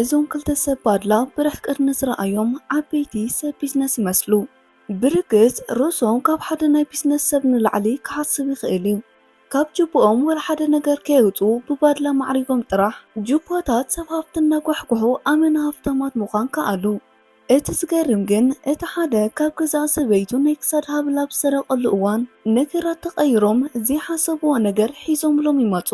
እዞም ክልተ ሰብ ባድላ ብርሕቀት ንዝረኣዮም ዓበይቲ ሰብ ቢዝነስ ይመስሉ። ብርግጽ ርእሶም ካብ ሓደ ናይ ቢዝነስ ሰብ ንላዕሊ ክሓስብ ይኽእል እዩ። ካብ ጅቦኦም ወላ ሓደ ነገር ከየውጽኡ ብባድላ ማዕሪጎም ጥራሕ ጅቦታት ሰብ ሃፍቲ እናጓሕጉሑ ኣመና ሃፍታማት ምዃን ከኣሉ። እቲ ዝገርም ግን እቲ ሓደ ካብ ገዛእ ሰበይቱ ናይ ክሳድ ሃብል ኣብ ዝሰረቐሉ እዋን ነገራት ተቐይሮም ዘይሓሰብዎ ነገር ሒዞምሎም ይመጹ።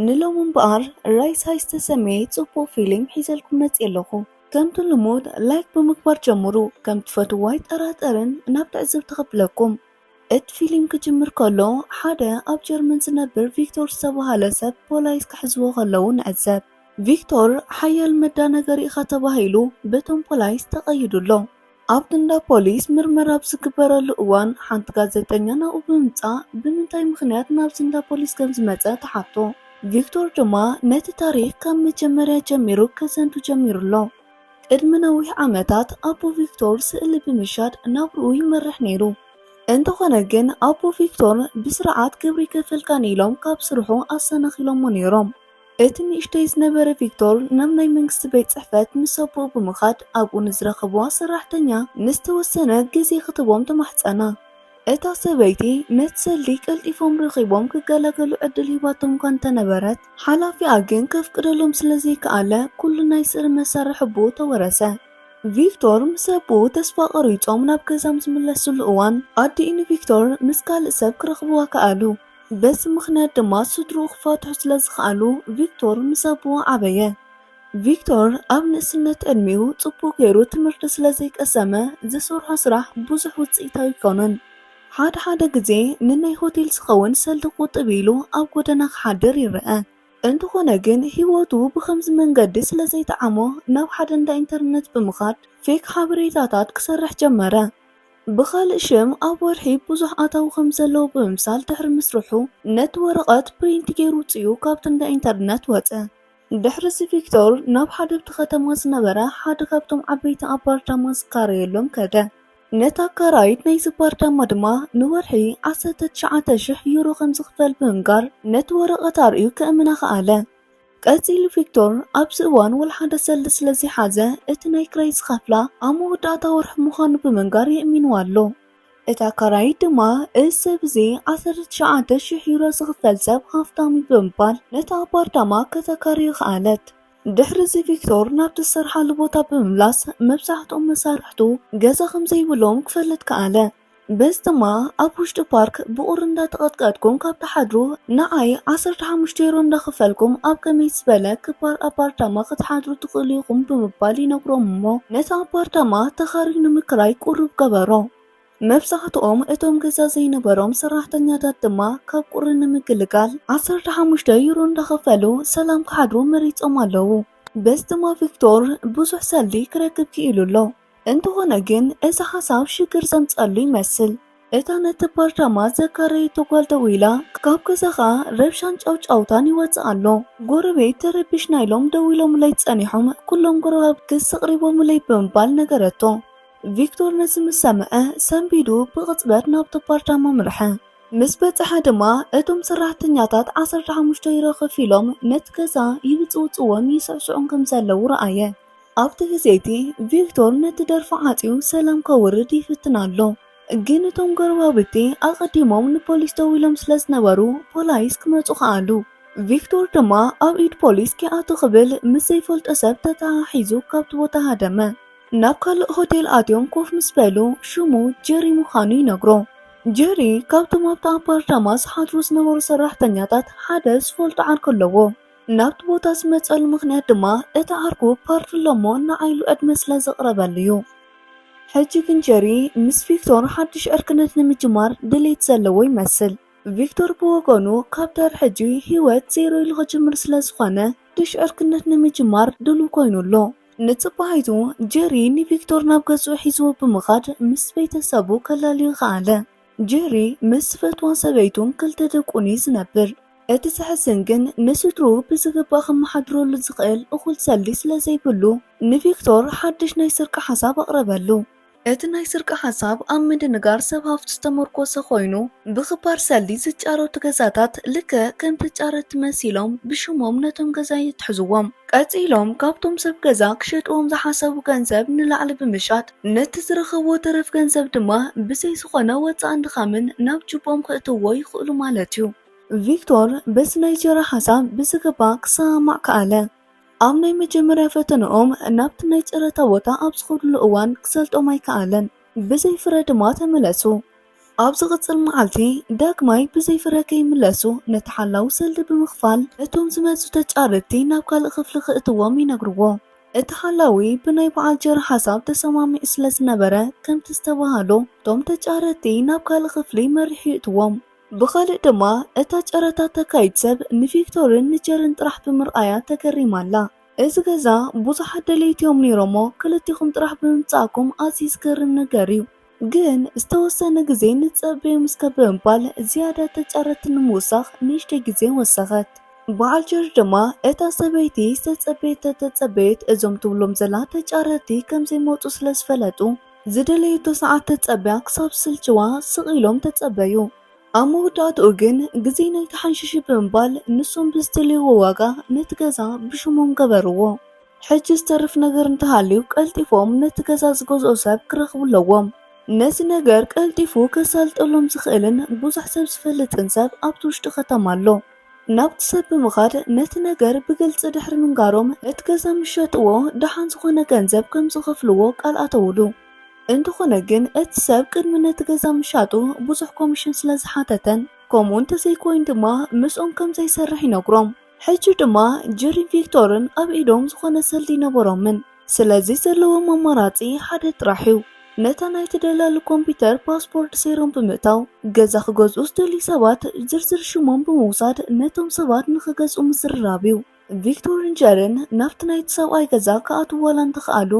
ንሎሚ እምበኣር ራይስ ሃይስት ዝተሰመየ ጽቡቕ ፊልም ሒዘልኩም መጽየ ኣለኹ። ከምቲ ልሙድ ላይክ ብምግባር ጀምሩ፣ ከም ትፈትዎ ኣይጠራጠርን ናብ ትዕዝብቲ ከብለኩም። እቲ ፊልም ክጅምር ከሎ ሓደ ኣብ ጀርመን ዝነብር ቪክቶር ዝተባህለ ሰብ ፖላይስ ክሕዝዎ ከለዉ ንዕዘብ። ቪክቶር ሓያል መዳነገሪ ኢኻ ተባሂሉ በቶም ፖላይስ ተቐይዱ ኣሎ። ኣብቲ እንዳ ፖሊስ ምርመራ ኣብ ዝግበረሉ እዋን ሓንቲ ጋዜጠኛ ናብኡ ብምምጻእ ብምንታይ ምኽንያት ናብዚ እንዳ ፖሊስ ከም ዝመጸ ትሓቶ። ቪክቶር ድማ ነቲ ታሪኽ ካብ መጀመርያ ጀሚሩ ከዘንቱ ጀሚሩ ኣሎ። ቅድሚ ነዊሕ ዓመታት ኣቦ ቪክቶር ስእሊ ብምሻድ ናብርኡ ይመርሕ ነይሩ። እንተኾነ ግን ኣቦ ቪክቶር ብስርዓት ግብሪ ከፈልካን ኢሎም ካብ ስርሑ ኣሰናኺሎሞ ነይሮም። እቲ ንእሽተይ ዝነበረ ቪክቶር ናብ ናይ መንግስቲ ቤት ጽሕፈት ምስ ኣቦኡ ብምኻድ ኣብኡ ንዝረኸብዋ ሰራሕተኛ ንዝተወሰነ ግዜ ክትቦም ተማሕጸና። እታ ሰበይቲ ነቲ ሰልዲ ቀልጢፎም ረኺቦም ክገላገሉ ዕድል ሂባቶም እኳ እንተነበረት፣ ሓላፊኣ ግን ከፍቅደሎም ስለ ዘይከኣለ ኩሉ ናይ ስእሊ መሳርሒ ብኡ ተወረሰ። ቪክቶር ምስ ኣቦኡ ተስፋ ቆሪጾም ናብ ገዛም ዝምለስሉ እዋን ኣዲኡ ንቪክቶር ምስ ካልእ ሰብ ክረኽብዋ ከኣሉ። በዚ ምኽንያት ድማ ስድርኡ ክፋትሑ ስለ ዝኸኣሉ ቪክቶር ምስ ኣቦኡ ዓበየ። ቪክቶር ኣብ ንእስነት ዕድሚኡ ጽቡቕ ገይሩ ትምህርቲ ስለ ዘይቀሰመ ዝሰርሖ ስራሕ ብዙሕ ውጽኢታዊ ኣይኮነን። ሓደ ሓደ ግዜ ንናይ ሆቴል ዝኸውን ሰልዲ ክቁጥብ ኢሉ ኣብ ጎደና ክሓድር ይረአ። እንተኾነ ግን ህይወቱ ብኸምዚ መንገዲ ስለ ዘይጠዓሞ ናብ ሓደ እንዳ ኢንተርነት ብምኻድ ፌክ ሓበሬታታት ክሰርሕ ጀመረ። ብኻልእ ሽም ኣብ ወርሒ ብዙሕ ኣታዊ ከም ዘለዎ ብምምሳል ድሕሪ ምስርሑ ነቲ ወረቐት ፕሪንት ገይሩ ውጽኡ ካብቲ እንዳ ኢንተርነት ወጸ። ድሕሪ እዚ ቪክቶር ናብ ሓደ ኣብቲ ከተማ ዝነበረ ሓደ ካብቶም ዓበይቲ ኣፓርታማ ዝካረየሎም ከደ። ነቲ ኣካራይት ናይዚ ኣፓርታማ ድማ ንወርሒ ዓሰርተ ትሽዓተ ሽሕ ዩሮ ከም ዝኽፈል ብምንጋር ነቲ ወረቐት ኣርእዩ ከእምና ከኣለ። ቀጺሉ ቪክቶር ኣብዚ እዋን ወላ ሓደ ሰልዲ ስለ ዘይሓዘ እቲ ናይ ክራይ ዝኸፍላ ኣብ መወዳእታ ወርሒ ምዃኑ ብምንጋር የእሚንዋ ኣሎ። እቲ ኣካራይት ድማ እዚ ሰብ እዚ ዓሰርተ ትሽዓተ ሽሕ ዩሮ ዝኽፈል ሰብ ሃፍታም እዩ ብምባል ነቲ ኣፓርታማ ከተካርዮ ከኣለት። ድሕሪ እዚ ቪክቶር ናብቲ ዝሰርሓሉ ቦታ ብምምላስ መብዛሕትኦም መሳርሕቱ ገዛ ከም ዘይብሎም ክፈልጥ ከኣለ። በዚ ድማ ኣብ ውሽጢ ፓርክ ብቑሪ እንዳተቐጥቀጥኩም ካብ ትሓድሩ ንዓይ ዓሰርተ ሓሙሽተ ዩሮ እንዳኸፈልኩም ኣብ ከመይ ዝበለ ክባር ኣፓርታማ ክትሓድሩ ትኽእሉ ኢኹም ብምባል ይነግሮም እሞ ነቲ ኣፓርታማ ተኻርዩ ንምክራይ ቁሩብ ገበሮ። መብዛሕትኦም እቶም ገዛ ዘይነበሮም ሰራሕተኛታት ድማ ካብ ቁሪ ንምግልጋል ዓሰርተ ሓሙሽተ ዩሮ እንዳኸፈሉ ሰላም ክሓድሩ መሪጾም ኣለዉ። በዚ ድማ ቪክቶር ብዙሕ ሰልዲ ክረክብ ክኢሉ ኣሎ። እንተኾነ ግን እዚ ሓሳብ ሽግር ዘምጸሉ ይመስል። እታ ነቲ ኣፓርታማ ዘካረየቶ ጓል ደዊላ ካብ ገዛኻ ረብሻን ጫውጫውታን ይወጽእ ኣሎ፣ ጎረቤት ተረቢሽና ኢሎም ደዊሎምለይ ጸኒሖም፣ ኩሎም ጎረባብቲ ክስ ኣቕሪቦምለይ ብምባል ነገረቶ። ቪክቶር ነዚ ምስ ሰምዐ ሰንቢዱ ብቕጽበት ናብቲ ኣፓርታማ ኣምርሐ። ምስ በጽሐ ድማ እቶም ሰራሕተኛታት ዓሰርተ ሓሙሽተ ዩሮ ከፊሎም ነቲ ገዛ ይብጽውጽዎን ይስዕስዑን ከም ዘለዉ ረኣየ። ኣብቲ ግዜ እቲ ቪክቶር ነቲ ደርፊ ዓጽዩ ሰላም ከውርድ ይፍትን ኣሎ። ግን እቶም ጎረባብቲ ኣቐዲሞም ንፖሊስ ደዊሎም ስለ ዝነበሩ ፖላይስ ክመጹ ከኣሉ። ቪክቶር ድማ ኣብ ኢድ ፖሊስ ከይኣቱ ክብል ምስ ዘይፈልጦ ሰብ ተተሓሒዙ ካብቲ ቦታ ሃደመ። ናብ ካልእ ሆቴል ኣትዮም ኮፍ ምስ በሉ ሽሙ ጀሪ ምዃኑ ይነግሮ። ጀሪ ካብቶም ኣብቲ ኣፓርታማ ዝሓድሩ ዝነበሩ ሰራሕተኛታት ሓደ ዝፈልጦ ዓርኩ ኣለዎ። ናብቲ ቦታ ዝመጸሉ ምኽንያት ድማ እቲ ዓርኩ ፓርትሎ እሞ ንዓይሉ ዕድመ ስለ ዘቕረበሉ እዩ። ሕጂ ግን ጀሪ ምስ ቪክቶር ሓድሽ ዕርክነት ንምጅማር ድሌት ዘለዎ ይመስል። ቪክቶር ብወገኑ ካብ ዳር ሕጂ ህይወት ዜሮ ኢሉ ክጅምር ስለ ዝኾነ ሓድሽ ዕርክነት ንምጅማር ድሉው ኮይኑ ኣሎ። ንጽባሒቱ ጀሪ ንቪክቶር ናብ ገዝኡ ሒዝዎ ብምኻድ ምስ ቤተሰቡ ከላልዩ ከኣለ። ጀሪ ምስ ዝፈትዋ ሰበይቱን ክልተ ደቁን እዩ ዝነብር። እቲ ዘሕዝን ግን ንስድርኡ ብዝግባእ ከመሓድረሉ ዝኽእል እኹል ሰልዲ ስለ ዘይብሉ ንቪክቶር ሓድሽ ናይ ስርቂ ሓሳብ ኣቕረበሉ። እቲ ናይ ስርቂ ሓሳብ ኣብ ምድንጋር ሰብ ሃፍቲ ዝተመርኮሰ ኮይኑ፣ ብኽባር ሰልዲ ዝጫረቱ ገዛታት ልክዕ ከም ተጫረቲ መሲሎም ብሽሞም ነቶም ገዛ የትሕዝዎም። ቀጺሎም ካብቶም ሰብ ገዛ ክሸጥዎም ዝሓሰቡ ገንዘብ ንላዕሊ ብምሻጥ፣ ነቲ ዝረኸብዎ ተረፍ ገንዘብ ድማ ብዘይ ዝኾነ ወጻእን ድኻምን ናብ ጅቦም ክእትውዎ ይኽእሉ ማለት እዩ። ቪክቶር በዚ ናይ ጀራ ሓሳብ ብዝግባእ ክሰማማዕ ከኣለ። ኣብ ናይ መጀመርያ ፈተነኦም ናብቲ ናይ ጨረታ ቦታ ኣብ ዝኸድሉ እዋን ክሰልጦም ኣይከኣለን። ብዘይ ፍረ ድማ ተመለሱ። ኣብ ዝቕጽል መዓልቲ ዳግማይ ብዘይ ፍረ ከይምለሱ ነቲ ሓላዊ ሰልዲ ብምኽፋል ነቶም ዝመጹ ተጫረቲ ናብ ካልእ ክፍሊ ክእትዎም ይነግርዎ። እቲ ሓላዊ ብናይ በዓል ጀር ሓሳብ ተሰማሚዑ ስለ ዝነበረ ከምቲ ዝተባሃሎ እቶም ተጫረቲ ናብ ካልእ ክፍሊ መሪሑ ይእትዎም። ብኻልእ ድማ እታ ጨረታ ተካይድ ሰብ ንቪክቶርን ንጀርን ጥራሕ ብምርኣያ ተገሪማ ኣላ። እዚ ገዛ ብዙሓት ደለይቲ እዮም ነይሮሞ፣ ክልቲኹም ጥራሕ ብምምጻእኩም ኣዝዩ ዝገርም ነገር እዩ። ግን ዝተወሰነ ግዜ ንጸበዮም እስከ ብምባል ዝያዳ ተጫረቲ ንምውሳኽ ንእሽተይ ግዜ ወሰኸት። በዓል ጀር ድማ እታ ሰበይቲ ዝተጸበየት ተተጸበየት እዞም ትብሎም ዘላ ተጫረቲ ከም ዘይመጹ ስለ ዝፈለጡ ዝደለየቶ ሰዓት ተጸብያ ክሳብ ስልችዋ ስቕ ኢሎም ተጸበዩ። ኣብ መወዳእትኡ ግን ግዜ ናይቲ ሓንሽሽ ብምባል ንሶም ብዝደልይዎ ዋጋ ነቲ ገዛ ብሽሞም ገበርዎ። ሕጂ ዝተርፍ ነገር እንተሃልዩ ቀልጢፎም ነቲ ገዛ ዝገዝኦ ሰብ ክረኽቡ ኣለዎም። ነዚ ነገር ቀልጢፉ ከሳልጠሎም ዝኽእልን ብዙሕ ሰብ ዝፈልጥን ሰብ ኣብቲ ውሽጢ ከተማ ኣሎ። ናብቲ ሰብ ብምኻድ ነቲ ነገር ብግልጺ ድሕሪ ምንጋሮም እቲ ገዛ ምስ ሸጥዎ ደሓን ዝኾነ ገንዘብ ከም ዝኸፍልዎ ቃል ኣተውሉ። እንተኾነ ግን እቲ ሰብ ቅድሚ ነቲ ገዛ ምሻጡ ብዙሕ ኮሚሽን ስለ ዝሓተተን ከምኡ እንተዘይኮይኑ ድማ ምስኦም ከም ዘይሰርሕ ይነግሮም። ሕጂ ድማ ጀሪን ቪክቶርን ኣብ ኢዶም ዝኾነ ሰልዲ ነበሮምን። ስለዚ ዘለዎም ኣማራጺ ሓደ ጥራሕ እዩ። ነታ ናይቲ ደላሊ ኮምፒውተር ፓስፖርት ሰይሮም ብምእታው ገዛ ክገዝኡ ዝደልዩ ሰባት ዝርዝር ሽሞም ብምውሳድ ነቶም ሰባት ንኽገዝኡ ምዝርራብ እዩ። ቪክቶርን ጀርን ናብቲ ናይቲ ሰብኣይ ገዛ ክኣትዉ ዋላ እንተኸኣሉ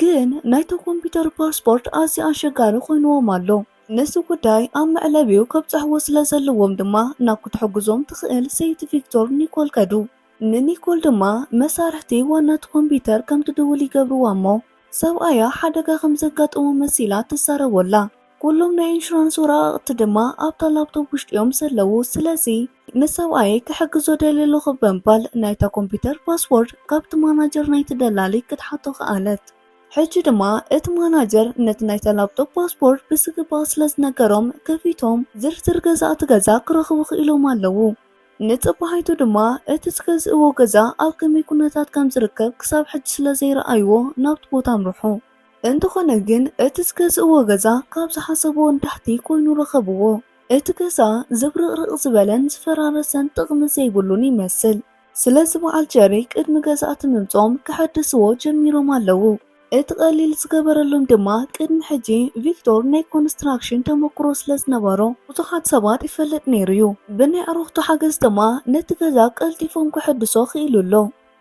ግን ናይታ ኮምፒውተር ፓስፖርት ኣዝዩ ኣሸጋሪ ኮይንዎም ኣሎ። ነዚ ጉዳይ ኣብ መዕለቢኡ ከብጽሕዎ ስለ ዘለዎም ድማ ናብ ክትሕግዞም ትኽእል ሰይቲ ቪክቶር ኒኮል ከዱ። ንኒኮል ድማ መሳርሕቲ ዋናቲ ኮምፒውተር ከም ትድውል ይገብርዋ እሞ ሰብኣያ ሓደጋ ከም ዘጋጠሞ መሲላ ትዛረቦ ኣላ። ኩሎም ናይ ኢንሹራንስ ወረቓቕቲ ድማ ኣብታ ላፕቶፕ ውሽጢ እዮም ዘለዉ። ስለዚ ንሰብኣየይ ክሕግዞ ደልየ ኣለኹ ብምባል ናይታ ኮምፒውተር ፓስወርድ ካብቲ ማናጀር ናይቲ ደላሊ ክትሓቶ ከኣለት። ሕጂ ድማ እቲ ማናጀር ነቲ ናይታ ላፕቶፕ ፓስወርድ ብዝግባእ ስለ ዝነገሮም ከፊቶም ዝርዝር ገዛእቲ ገዛ ክረኽቡ ክኢሎም ኣለዉ። ንጽባሒቱ ድማ እቲ ዝገዝእዎ ገዛ ኣብ ከመይ ኩነታት ከም ዝርከብ ክሳብ ሕጂ ስለ ዘይረኣይዎ ናብቲ ቦታ ኣምርሑ። እንተኾነ ግን እቲ ዝገዝእዎ ገዛ ካብ ዝሓሰብዎ ንታሕቲ ኮይኑ ረኸብዎ። እቲ ገዛ ዝብርቕርቕ ዝበለን ዝፈራረሰን ጥቕሚ ዘይብሉን ይመስል። ስለዚ በዓል ጀሪ ቅድሚ ገዛእቲ ምምጽኦም ከሐድስዎ ጀሚሮም ኣለዉ። እቲ ቀሊል ዝገበረሎም ድማ ቅድሚ ሕጂ ቪክቶር ናይ ኮንስትራክሽን ተመክሮ ስለ ዝነበሮ ብዙሓት ሰባት ይፈልጥ ነይሩ እዩ። ብናይ ኣዕሩኽቱ ሓገዝ ድማ ነቲ ገዛ ቀልጢፎም ከሐድሶ ክኢሉ ኣሎ።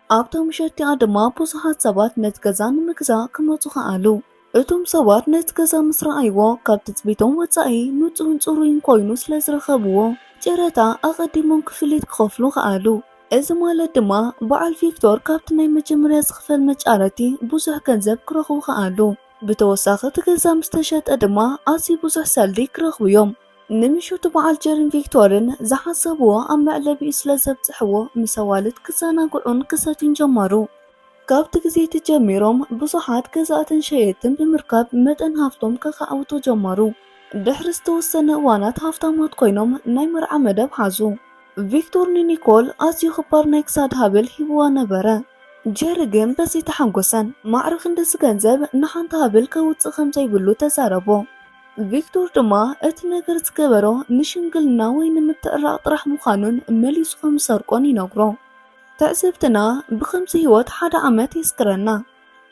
ኣብታ ምሸት እቲኣ ድማ ብዙሓት ሰባት ነቲ ገዛ ንምግዛእ ክመጹ ከኣሉ። እቶም ሰባት ነቲ ገዛ ምስ ረኣይዎ ካብ ትጽቢቶም ወጻኢ ንጹህን ጽሩይን ኮይኑ ስለ ዝረኸብዎ ጨረታ ኣቐዲሞም ክፍሊት ክኸፍሉ ከኣሉ። እዚ ማለት ድማ በዓል ቪክቶር ካብቲ ናይ መጀመርያ ዝኽፈል መጫረቲ ብዙሕ ገንዘብ ክረኽቡ ከኣሉ። ብተወሳኺ እቲ ገዛ ምስ ተሸጠ ድማ ኣዝዩ ብዙሕ ሰልዲ ክረኽቡ እዮም። ንምሸቱ በዓል ጀርን ቪክቶርን ዝሓሰብዎ ኣብ መዕለቢኡ ስለ ዘብጽሕዎ ምስ ኣዋልድ ክዘናግዑን ክሰትዩን ጀመሩ። ካብቲ ግዜ እቲ ጀሚሮም ብዙሓት ገዛእትን ሸየጥትን ብምርካብ መጠን ሃፍቶም ከኻዕብቱ ጀመሩ። ድሕሪ ዝተወሰነ እዋናት ሃፍታማት ኮይኖም ናይ መርዓ መደብ ሓዙ። ቪክቶር ንኒኮል ኣዝዩ ክባር ናይ ክሳድ ሃብል ሂብዋ ነበረ። ጀሪ ግን በዚ ተሓጎሰን። ማዕረ ክንድዚ ገንዘብ ንሓንቲ ሃብል ከውጽእ ከም ዘይብሉ ተዛረቦ። ቪክቶር ድማ እቲ ነገር ዝገበሮ ንሽምግልና ወይ ንምትዕራቕ ጥራሕ ምዃኑን መሊሱ ከም ዝሰርቆን ይነግሮ። ትዕዝብትና ብኸምዚ ህይወት ሓደ ዓመት የስክረና።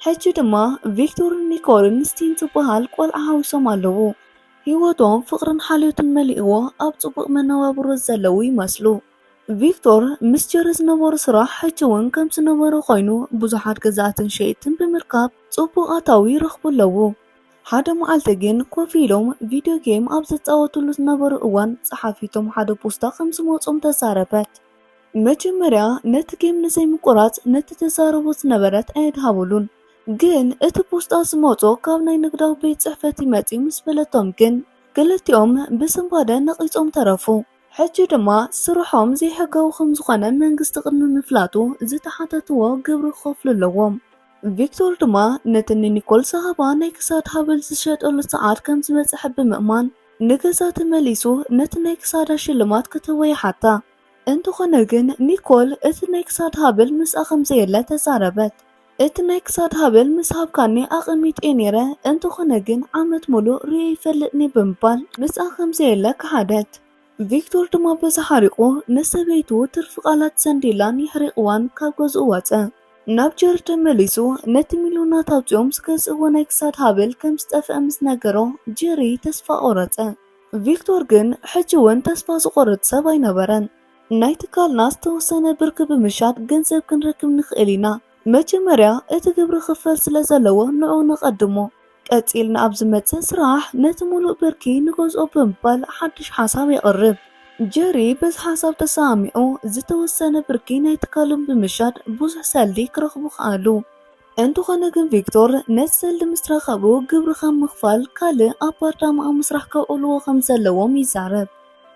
ሕጂ ድማ ቪክቶርን ኒኮልን ስቲን ዝበሃል ቆልዓ ሓዊሶም ኣለዉ። ህይወቶም ፍቕርን ሓልዮትን መሊእዎ ኣብ ጽቡቕ መነባብሮ ዘለዉ ይመስሉ። ቪክቶር ምስ ጀሪ ዝነበሮ ስራሕ ሕጂ እውን ከም ዝነበሮ ኮይኑ ብዙሓት ገዛእትን ሸየጥትን ብምርካብ ጽቡቕ ኣታዊ ይረኽቡ ኣለዉ። ሓደ መዓልቲ ግን ኮፍ ኢሎም ቪድዮ ጌም ኣብ ዝጻወትሉ ዝነበሩ እዋን ጸሓፊቶም ሓደ ፖስታ ከም ዝመጾም ተዛረበት። መጀመርያ ነቲ ጌም ንዘይምቁራጽ ነቲ ተዛረቦ ዝነበረት ኣየድሃበሉን። ግን እቲ ፖስጣ ዝመጾ ካብ ናይ ንግዳዊ ቤት ጽሕፈት ይመጽእ ምስ በለቶም ግን፣ ክልቲኦም ብስንባደ ነቒጾም ተረፉ። ሕጂ ድማ ስርሖም ዘይሕጋዊ ከም ዝኾነ መንግስቲ ቅድሚ ምፍላጡ ዝተሓተትዎ ግብሪ ክኸፍሉ ኣለዎም። ቪክቶር ድማ ነቲ ንኒኮል ዝሃባ ናይ ክሳድ ሃብል ዝሸጠሉ ሰዓት ከም ዝበጽሐ ብምእማን ንገዛ ተመሊሱ ነቲ ናይ ክሳዳ ሽልማት ክትህቦ ይሓታ። እንተኾነ ግን ኒኮል እቲ ናይ ክሳድ ሃብል ምስኣ ከም ዘየለ ተዛረበት። እቲ ናይ ክሳድ ሃብል ምስ ሃብካኒ ኣቐሚጠ ነይረ፣ እንተኾነ ግን ዓመት ሙሉእ ርእየ ይፈልጥኒ ብምባል ምስኣ ከም ዘየለ ከሓደት። ቪክቶር ድማ በዚ ሓሪቑ ንሰበይቱ ትርፊ ቃላት ሰንዲላን የሕሪቕዋን ካብ ገዝኡ ወጸ። ናብ ጀሪ ተመሊሱ ነቲ ሚልዮናት ኣውጺኦም ዝገዝእዎ ናይ ክሳድ ሃብል ከም ዝጠፍአ ምስ ነገሮ ጀሪ ተስፋ ቆረጸ። ቪክቶር ግን ሕጂ እውን ተስፋ ዝቆርጽ ሰብ ኣይነበረን። ናይ ትካልና ዝተወሰነ ብርኪ ብምሻጥ ገንዘብ ክንረክብ ንኽእል ኢና። መጀመርያ እቲ ግብሪ ክፈል ስለ ዘለዎ ንዑ ንቐድሞ። ቀጺልና ኣብ ዝመጽእ ስራሕ ነቲ ሙሉእ ብርኪ ንገዝኦ ብምባል ሓድሽ ሓሳብ የቕርብ። ጀሪ በዚ ሓሳብ ተሰማሚዑ ዝተወሰነ ብርኪ ናይ ትካሎም ብምሻጥ ብዙሕ ሰልዲ ክረኽቡ ከኣሉ። እንተኾነ ግን ቪክቶር ነቲ ሰልዲ ምስ ረኸቡ ግብሪ ካብ ምኽፋል ካልእ ኣፓርታማ ኣብ ምስራሕ ከውዕልዎ ከም ዘለዎም ይዛረብ።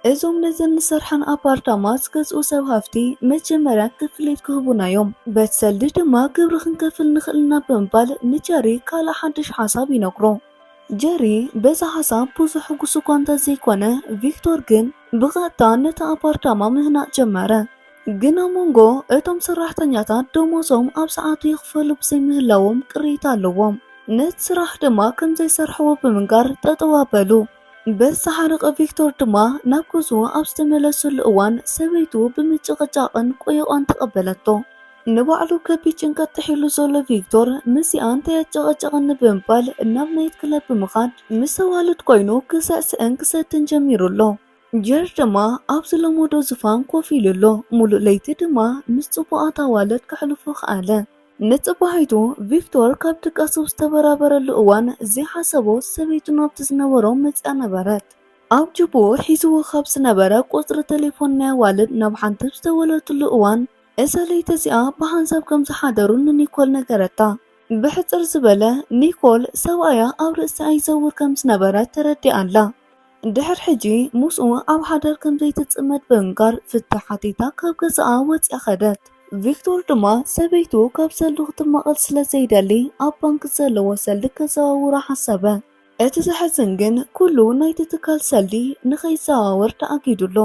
እዞም ነዘን ንሰርሐን ኣፓርታማ ዝገዝኡ ሰብ ሃፍቲ መጀመርያ ክፍሊት ክህቡና እዮም፣ በቲ ሰልዲ ድማ ግብሪ ክንከፍል ንኽእል ኢና ብምባል ንጀሪ ካልእ ሓድሽ ሓሳብ ይነግሮ። ጀሪ በዚ ሓሳብ ብዙሕ ሕጉስ እኳ እንተዘይኮነ፣ ቪክቶር ግን ብቐጥታ ነቲ ኣፓርታማ ምህናጽ ጀመረ። ግን ኣብ መንጎ እቶም ሰራሕተኛታት ደሞዞም ኣብ ሰዓቱ ይኽፈሉ ብዘይምህላዎም ቅሬታ ኣለዎም። ነቲ ስራሕ ድማ ከም ዘይሰርሕዎ ብምንጋር ጠጠው ኣበሉ። በዚ ዝሓረቐ ቪክቶር ድማ ናብ ገዝኡ ኣብ ዝተመለሰሉ እዋን ሰበይቱ ብምጭቕጫቕን ቆይቋን ተቐበለቶ። ንባዕሉ ከቢድ ጭንቀት ጥሒሉ ዘሎ ቪክቶር ምስዚኣ እንታይ ኣጨቐጨቐኒ ብምባል ናብ ናይት ክለብ ብምኻድ ምስ ኣዋልድ ኮይኑ ክስዕስዕን ክሰትን ጀሚሩ ኣሎ። ጀሪ ድማ ኣብ ዝለመዶ ዝፋን ኮፍ ኢሉ ኣሎ። ሙሉእ ለይቲ ድማ ምስ ጽቡቓት ኣዋልድ ከሕልፎ ከኣለ። ንጽባሒቱ ቪክቶር ካብ ድቃሱ ዝተበራበረሉ እዋን ዘይሓሰቦ ሰበይቱ ናብቲ ዝነበሮ መጺኣ ነበረት። ኣብ ጅቡኡ ሒዝዎ ካብ ዝነበረ ቁጽሪ ቴሌፎን ናይ ኣዋልድ ናብ ሓንቲ ብዝደወለትሉ እዋን እዛ ለይቲ እዚኣ ብሓንሳብ ከም ዝሓደሩ ንኒኮል ነገረታ። ብሕጽር ዝበለ ኒኮል ሰብኣያ ኣብ ርእሲኣ ይዘውር ከም ዝነበረ ተረዲኣ ኣላ። ድሕር ሕጂ ምስኡ ኣብ ሓዳር ከም ዘይትጽመድ ብምንጋር ፍትሕ ሓቲታ ካብ ገዛኣ ወጺኣ ኸደት። ቪክቶር ድማ ሰበይቱ ካብ ሰልዱ ክትማቐል ስለ ዘይደሊ ኣብ ባንክ ዘለዎ ሰልዲ ከዘዋውራ ሓሰበ። እቲ ዘሕዝን ግን ኩሉ ናይቲ ትካል ሰልዲ ንኸይዘዋወር ተኣጊዱ ኣሎ።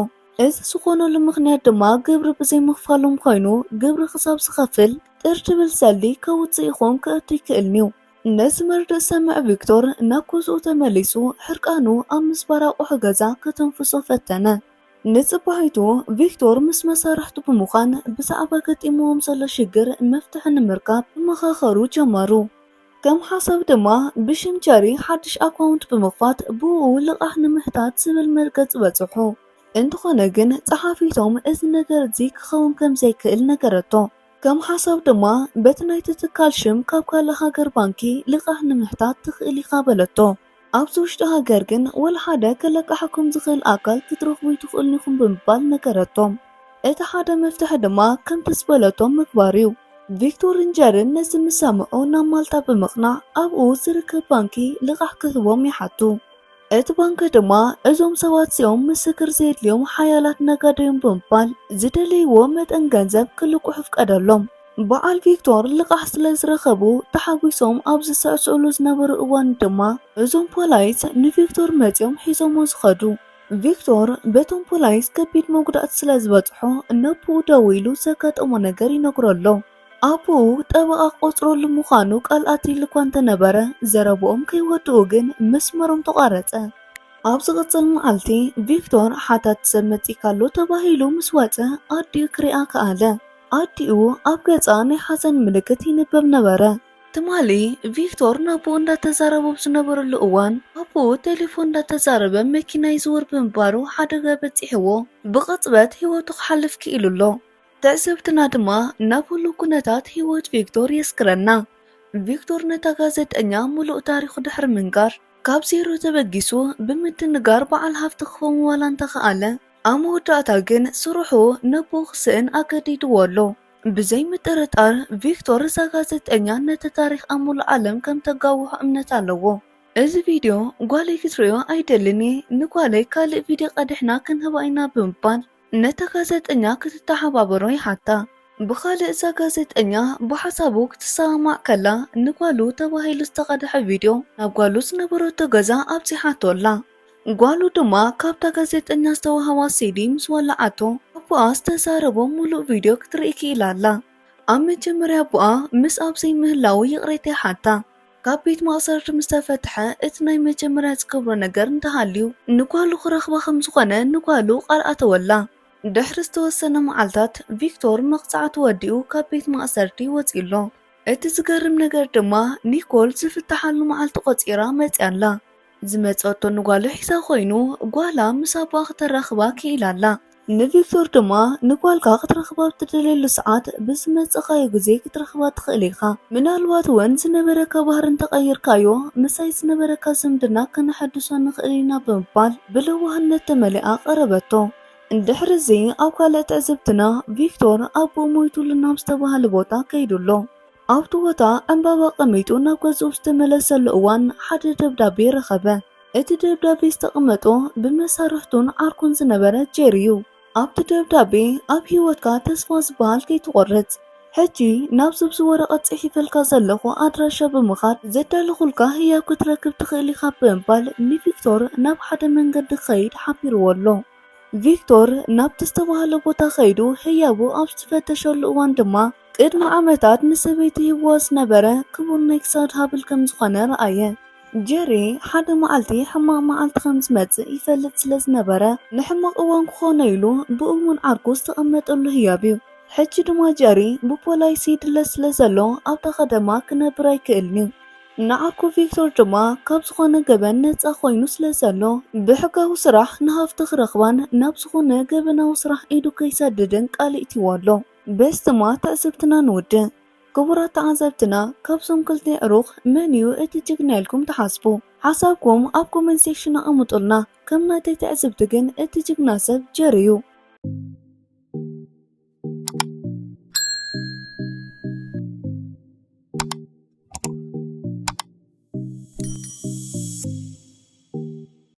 እዚ ዝኾነሉ ምኽንያት ድማ ግብሪ ብዘይምኽፋሎም ኮይኑ ግብሪ ክሳብ ዝኸፍል ጥር ትብል ሰልዲ ከውጽእ ይኹን ክእቱ ይክእልን'ዩ። ነዚ መርድእ ዝሰምዕ ቪክቶር ናብ ገዝኡ ተመሊሱ ሕርቃኑ ኣብ ምስባር ኣቑሑ ገዛ ከተንፍሶ ፈተነ። ንጽባሒቱ ቪክቶር ምስ መሳርሕቱ ብምዃን ብዛዕባ ገጢምዎም ዘሎ ሽግር መፍትሒ ንምርካብ ክመኻኸሩ ጀመሩ። ከም ሓሳብ ድማ ብሽም ጀሪ ሓድሽ ኣካውንት ብምኽፋት ብኡ ልቓሕ ንምሕታት ዝብል መርገጽ በጽሑ። እንተኾነ ግን ጸሓፊቶም እዚ ነገር እዚ ክኸውን ከም ዘይክእል ነገረቶ። ከም ሓሳብ ድማ በቲ ናይቲ ትካል ሽም ካብ ካልእ ሃገር ባንኪ ልቓሕ ንምሕታት ትኽእል ኢኻ በለቶ። ኣብዚ ውሽጢ ሃገር ግን ወላ ሓደ ከለቃሕኩም ዝኽእል ኣካል ክትረኽቡ ኣይትኽእሉን ኢኹም ብምባል ነገረቶም። እቲ ሓደ መፍትሒ ድማ ከምቲ ዝበለቶም ምግባር እዩ። ቪክቶርን ጀርን ነዚ ምስ ሰምዑ ናብ ማልታ ብምቕናዕ ኣብኡ ዝርከብ ባንኪ ልቓሕ ክህቦም ይሓቱ። እቲ ባንኪ ድማ እዞም ሰባት እዚኦም ምስክር ዘየድልዮም ሓያላት ነጋዶ እዮም ብምባል ዝደለይዎ መጠን ገንዘብ ክልቅሑ ፍቀደሎም። በዓል ቪክቶር ልቓሕ ስለ ዝረኸቡ ተሓጒሶም ኣብ ዝስዕስዑሉ ዝነበሩ እዋን ድማ እዞም ፖላይስ ንቪክቶር መጺኦም ሒዞሞ ዝኸዱ። ቪክቶር በቶም ፖላይስ ከቢድ መጉዳእቲ ስለ ዝበጽሖ ነቦኡ ደዊሉ ዘጋጠሞ ነገር ይነግሮ ኣሎ። ኣቦኡ ጠበቓ ክቆጽረሉ ምዃኑ ቃል ኣትይሉ እኳ እንተነበረ ዘረብኦም ከይወድኡ ግን መስመሮም ተቋረጸ። ኣብ ዝቕጽል መዓልቲ ቪክቶር ሓታቲ ሰብ መጺእካ ኣሎ ተባሂሉ ምስ ወጸ ኣዲኡ ክሪኣ ከኣለ። ኣዲኡ ኣብ ገጻ ናይ ሓዘን ምልክት ይንበብ ነበረ። ትማሊ ቪክቶር ናብኡ እንዳተዛረቡ ኣብ ዝነበረሉ እዋን ኣቦኡ ቴሌፎን እንዳተዛረበ መኪና ይዝውር ብምባሩ ሓደጋ በጺሕዎ ብቕጽበት ህይወቱ ክሓልፍ ክኢሉ ኣሎ። ትዕዝብትና ድማ ናብ ህሉው ኩነታት ህይወት ቪክቶር የስክረና። ቪክቶር ነታ ጋዜጠኛ ምሉእ ታሪኹ ድሕሪ ምንጋር ካብ ዜሮ ተበጊሱ ብምድንጋር በዓል ሃፍቲ ክኸውን ዋላ እንተኸኣለ ኣብ መወዳእታ ግን ስርሑ ነቦኡ ክስእን ኣገዲድዎ ኣሎ። ብዘይ ምጥርጣር ቪክቶር እዛ ጋዜጠኛ ነቲ ታሪኽ ኣብ ሙሉእ ዓለም ከም ተጋውሖ እምነት ኣለዎ። እዚ ቪድዮ ጓለይ ክትርእዮ ኣይደልን እየ፣ ንጓለይ ካልእ ቪድዮ ቀዲሕና ክንህባ ኢና ብምባል ነታ ጋዜጠኛ ክትተሓባበሮ ይሓታ። ብኻልእ እዛ ጋዜጠኛ ብሓሳቡ ክትሰማማዕ ከላ ንጓሉ ተባሂሉ ዝተቐድሐ ቪድዮ ናብ ጓሉ ዝነበረቶ ገዛ ኣብጺሓቶ ኣላ። ጓሉ ድማ ካብታ ጋዜጠኛ ዝተዋህባ ሲዲ ምስ ወለዓቶ ኣቦኣ ዝተዛረቦ ሙሉእ ቪድዮ ክትርኢ ክኢላ ኣላ። ኣብ መጀመርያ ኣቦኣ ምስ ኣብ ዘይምህላዉ ይቕሬታ ይሓታ። ካብ ቤት ማእሰርቲ ምስ ተፈትሐ እቲ ናይ መጀመርያ ዝገብሮ ነገር እንተሃልዩ ንጓሉ ክረኽባ ከም ዝኾነ ንጓሉ ቃል ኣተወላ። ድሕሪ ዝተወሰነ መዓልታት ቪክቶር መቕጻዕቱ ወዲኡ ካብ ቤት ማእሰርቲ ወጺኡ ኣሎ። እቲ ዝገርም ነገር ድማ ኒኮል ዝፍተሓሉ መዓልቲ ቆጺራ መጺኣ ኣላ። ዝመጸቶ ንጓሉ ሒዛ ኮይኑ ጓላ ምስ ኣቦኣ ክተራኽባ ክኢላ ኣላ። ንቪክቶር ድማ ንጓልካ ክትረኽባ ብትደልየሉ ሰዓት ብዝመጸኻዮ ግዜ ክትረኽባ ትኽእል ኢኻ። ምናልባት እውን ዝነበረካ ባህሪ እንተቐይርካዮ ምሳይ ዝነበረካ ዝምድና ከነሐድሶ ንኽእል ኢና ብምባል ብለዋህነት ተመሊኣ ቀረበቶ። እንድሕሪ እዚ ኣብ ካልእ ትዕዝብትና ቪክቶር ኣቦኡ ሞይቱሉ ናብ ዝተባህለ ቦታ ከይዱ ኣሎ። ኣብቲ ቦታ ዕምባባ ቀሚጡ ናብ ገዝኡ ዝተመለሰሉ እዋን ሓደ ደብዳቤ ረኸበ። እቲ ደብዳቤ ዝተቐመጦ ብመሳርሕቱን ዓርኩን ዝነበረ ጄሪ እዩ። ኣብቲ ደብዳቤ ኣብ ህይወትካ ተስፋ ዝበሃል ከይትቆርጽ። ሕጂ ናብዚ ብዚ ወረቐት ጽሒፈልካ ዘለኹ ኣድራሻ ብምኻድ ዘዳለኹልካ ህያብ ክትረክብ ትኽእል ኢኻ ብምባል ንቪክቶር ናብ ሓደ መንገዲ ክኸይድ ሓቢርዎ ኣሎ። ቪክቶር ናብቲ ዝተባህለ ቦታ ከይዱ ህያቡ ኣብ ዝፈተሸሉ እዋን ድማ ቅድሚ ዓመታት ንሰበይቲ ሂብዋ ዝነበረ ክቡር ናይ ክሳድ ሃብል ከም ዝኾነ ረኣየ። ጀሪ ሓደ መዓልቲ ሕማቕ መዓልቲ ከም ዝመጽእ ይፈልጥ ስለ ዝነበረ ንሕማቕ እዋን ክኾኖ ኢሉ ብእሙን ዓርኩ ዝተቐመጠሉ ህያብ እዩ። ሕጂ ድማ ጀሪ ብፖላይስ ይድለ ስለ ዘሎ ኣብታ ከተማ ክነብር ኣይክእልን እዩ። ንዓርኩ ቪክቶር ድማ ካብ ዝኾነ ገበን ነጻ ኮይኑ ስለ ዘሎ ብሕጋዊ ስራሕ ንሃፍቲ ክረኽባን ናብ ዝኾነ ገበናዊ ስራሕ ኢዱ ከይሰድድን ቃል ይእትዎ ኣሎ። በዚ ድማ ትዕዝብትና ንውድእ። ክቡራት ተዓዘብትና ካብዞም ክልተ ኣዕሩኽ መን እዩ እቲ ጅግና ኢልኩም ትሓስቡ? ሓሳብኩም ኣብ ኮመንት ሴክሽን ኣቐምጡልና። ከም ናተይ ትዕዝብቲ ግን እቲ ጅግና ሰብ ጀሪ እዩ።